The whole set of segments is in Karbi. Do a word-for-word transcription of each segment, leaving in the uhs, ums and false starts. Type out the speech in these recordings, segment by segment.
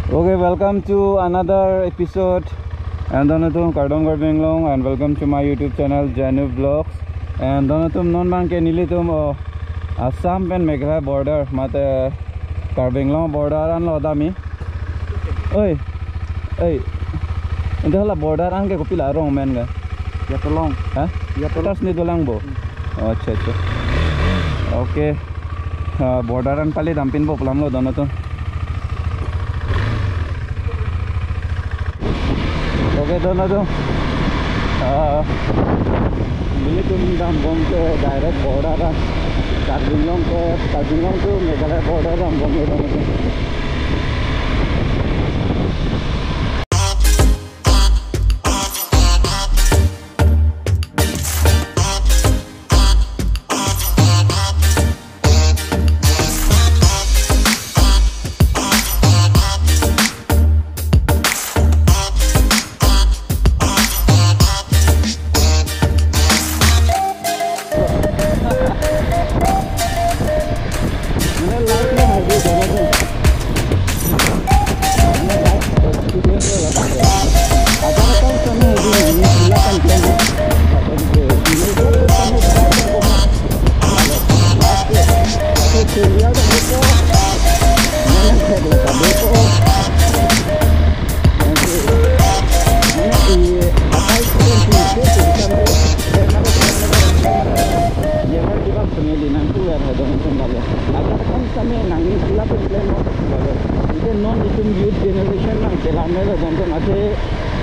Okay, welcome to another episode. And don atum kardom Karbi Anglong and welcome to my YouTube channel Janu Vlogs. And don atum non abang ke nelitum, oh, Assam pen Meghalaya border mate Karbi Anglong border anlo dam-i. Oi. Oi. Ante hala border an ke kopilo arong amen ke? Yatolong. Ha? Yatolong. Terus ni dolang bo. Hmm. Oh, acha, acha. Okay. Ah, border an pali dampinpo pu alam lo don atum. Okay, don atum. Ah, nelitum dambom ke direct border an. Karbi Anglong ke, Karbi Anglong to Meghalaya border dambom ke don atum. Ante non itum youth generation nangchelang melo don atum athe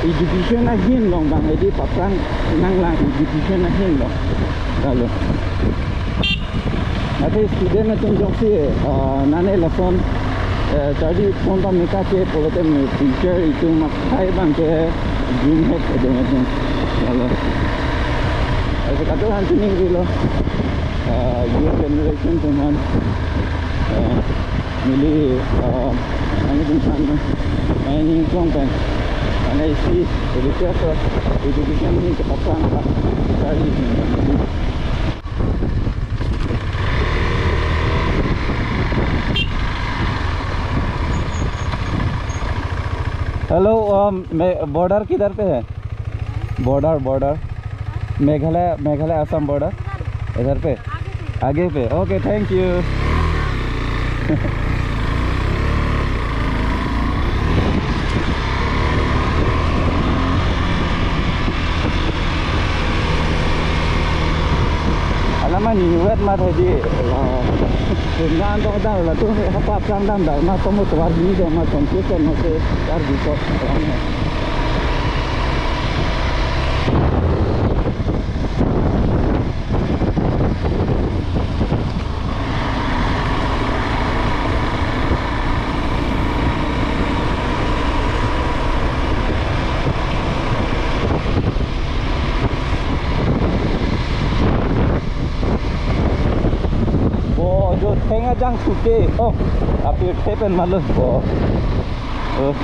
education ahin along bang hedi paphrang nanglang education ahin along. Lalo. Athe student atum jongsi, ah, nane lason, eh, charli pon pame kake pulote me teacher itum akhai abang ke jun het atum atum. Lalo. Ase kato han sining rilo. Ah, youth generation atum aphan. Ah, neli, ah, nangtum aphan, ah, nangning kong pen. Ana isi, education, education ahin ke paphrang apa. Charli. Hello, um, मे-, border किधर पे है? Border, border. Meghalaya, मेघालय, असम border. इधर पे? आगे पे। Okay, thank you. Alam an inutvet mat hedi, ah, dengan dong dang latum hapa aphrang dam dam ma tomo tovar bini dong ma tongke son no se kar di ko. Bo, jo theng ajang suke. Oh, apirthe pen malus bo. Oh.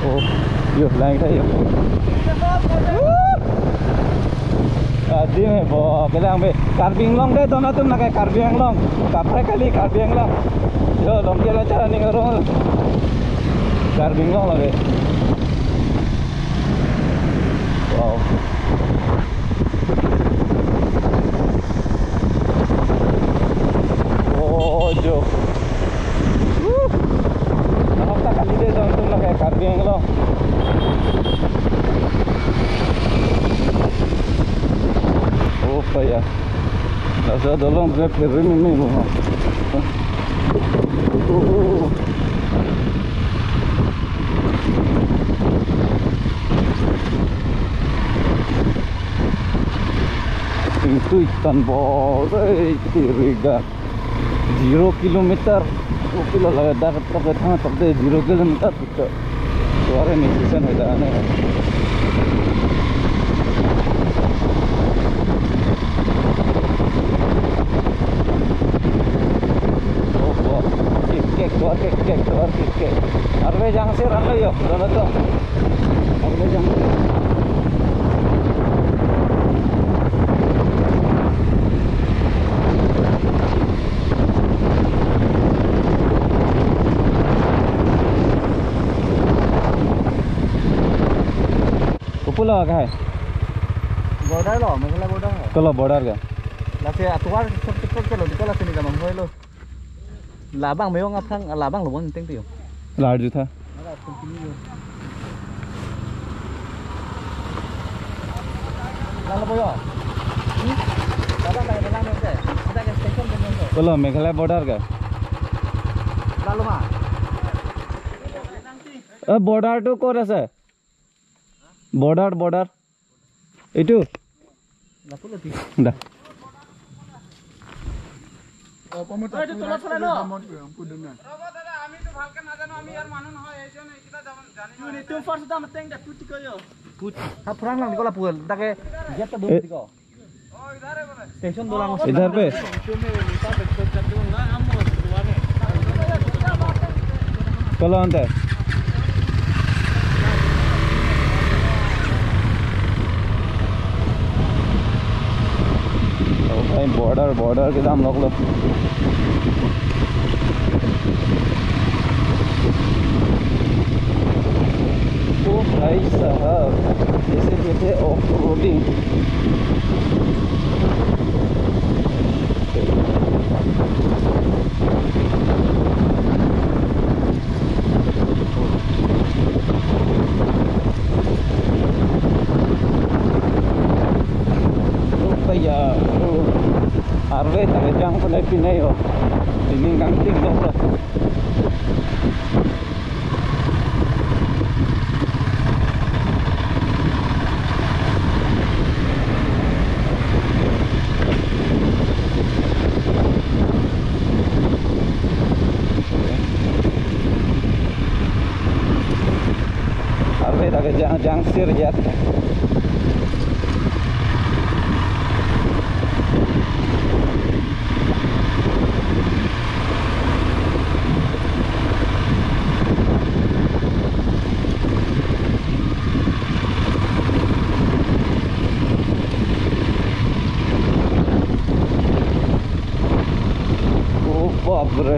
Oh, yo, lang tayo. Adim he bo, kelang be. Karbi Anglong dei, don atum lake Karbi Anglong. Kaprek kali Karbi Anglong. Yo, longke la chara ning arong. Karbi Anglong lake. Wow. Oh, jo. Wuh. Nahok ta kali dei don atum lake Karbi Anglong. Oh, pa ya. Laso dolong pen pherui meme bo. Oh. Itu ikan bor, eh, itu riga. Zero kilometer. Oke lah, lah, dak, dak, dak, dak, zero kilometer. Itu. Suara nih, bisa nih, dah, nih. Oh, wah. Kek, kek, dua kek, kek, dua kek, kek. Arve jangsir anlo yo, dono to. Arve jangsir. Kopulo ke hai? Border lo, Meghalaya border lo. Kolo border ke? Lasi atovar chot chot chot lo, diko lasi ni gamang hoi lo. Labang meyong aphrang, labang lo bon ting piyo. Larju tha. Lalo boyo. Labang lagi dalam oke. Kita ke station ke mana? Kolo Meghalaya border ke? Lalo ma. Eh, border tu kor ase? Border, border. Itu. Dah. Ha, phrang lang, diko lapu, take gate ta dun, eh, diko. Station dolang. Idhar pe? Kolo ante? Oh, bhai, border, border kedam lok lo. Oh, bhai sahab, aise kaise off roading. Rupaya, ru-, arve ta kejang pulai pine yo. Ini kangting dok lo. Arve ta kejang jangsir ya. Oh, bapre.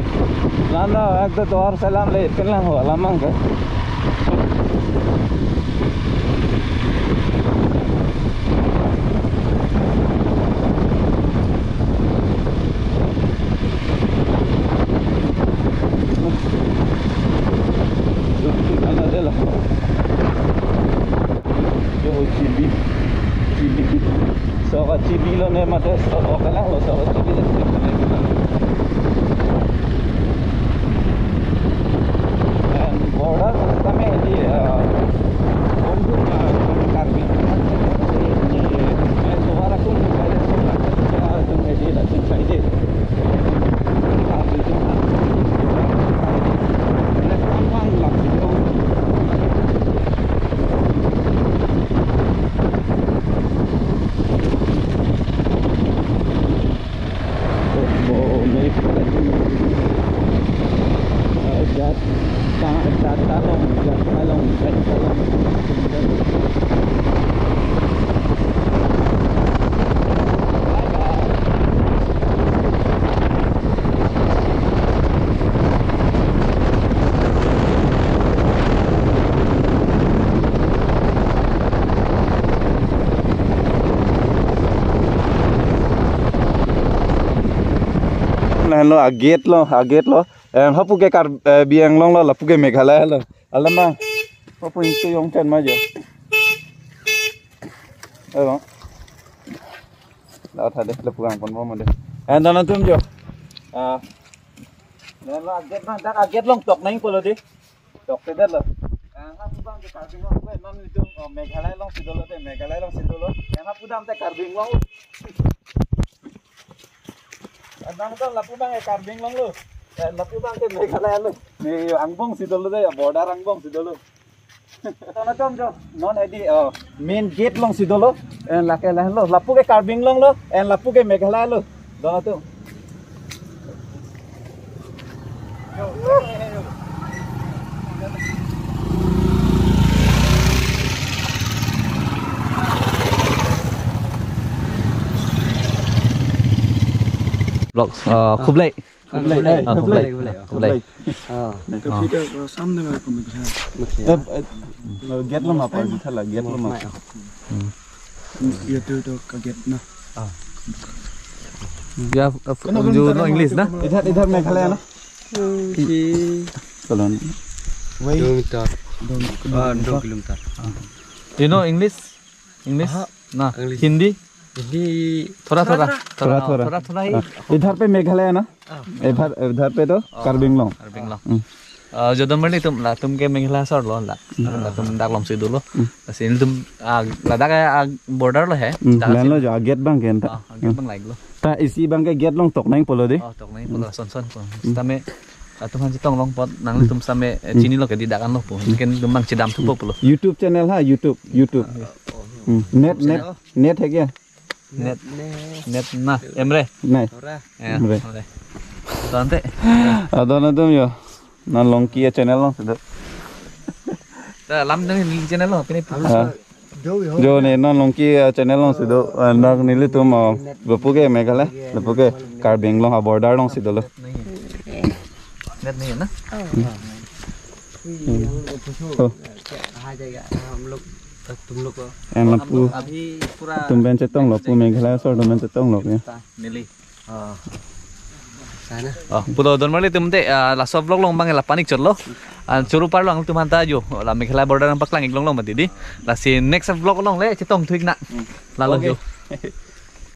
Nana, ekta tovar selam le, pinlang ho, lamang ke. Yo, chili. Chili. Soka chili lo ne mate soka lang lo, soka chili lo. And border kami di, uh, Karbi. Ni, eh, suara pun ada suara. Ya, itu media lah, itu media. Lahenlo agate lo, agate lo. Eh, hapu ke Kar-, eh, Karbi Anglong lo, lapu ke Meghalaya lo. Alam ma. Hapu itu yong chen ma jo. Eh, bang. Dak tha de, lapu kangponbom de. Eh, dana tum jo. Ah. Lahenlo agate ma, dak agate along tok nangpo lo de. Tokte detlo. Eh, hapu bang ke Karbi Anglong, eh, non itu, oh, Meghalaya alongsi dolo de, Meghalaya alongsi dolo. Eh, hapu dam te Karbi Anglong. Abang kan lapu abang ke Karbi Anglong lo. Eh, lapu abang ke Meghalaya lo. Ne angbong si dolo dei, border angbong si dolo. Tona tom jo, non hedi, oh, main gate along si dolo. Eh, lake lahenlo, lapu ke Karbi Anglong lo, eh, lapu ke Meghalaya lo. Tona tom. Vlogs, uh, Khublei. Khublei. Ah, Khublei. Khublei. Khublei. Ah. Khublei. Eh, eh, gate along apa? Di thala, gate along apa? Hmm. Itu, itu ke gate na. Ah. Ya, uh, you know English na? Idhar, idhar Meghalaya na? Hmm, si Koloni. Kilometer. Ah, dua kilometer. You know English? English? Aha. Na, English. Hindi? Hindi. Thoda, thoda. Thoda, thoda. Thoda, thoda hi. Ah. Idhar pe Meghalaya na? Ah. Idhar, idhar pe to Karbi Anglong. Karbi Anglong. Hmm. Ah, jo donmarli atum, latum ke Meghalaya asor lo la. Hmm. Latum dak along si dolo. Hmm. Lasi nelitum, ah, ladak, ah, border lo he. Hmm, dak lahenlo jo, ah, gate abang ke anta. Ah, gate abang lake lo. Ta isi abang ke gate along tok nangpo lo dei. Oh, tok nangpo lo, son son po. Hmm. Sitame latum aphan chetong long apot nanglitum sitame, eh, chinilo ke dei dak anlo po. Mungkin nelitum abang chedam thupo pulo. YouTube channel ha, YouTube, YouTube. Ah, oh, oh. Hmm. Net, net, net hai kya? Net. Net. Net na, em re? Nai. Ora. Ya, em re. Em re. Tante. Adon atum jo. Non Longki achannel along si do. Ta lam dang ni channel lo, pini. Ah. Jo ne non Longki achannel along si do. Ah, dak nelitum, ah, lapu ke Meghalaya, lapu ke Karbi Anglong aborder along si dolo. Net nahi hai na? Oh. Hmm. Oh. Hai jayega, hum log, tum log ko. Lapu. Abhi pura atum pen chetong lo, lapu Meghalaya asor atum pen chetong lo ya. Neli. Oh. Sana. Oh, pulo donmarli atum te, ah, laso vlog along abang la panik chotlo. Ah, choro parlo nangtum aphanta jo. La Meghalaya border nangpaklang ik long lo mati dei. Lasi next vlog along le chetong thu ik na. Hmm. Lalo jo. Okay.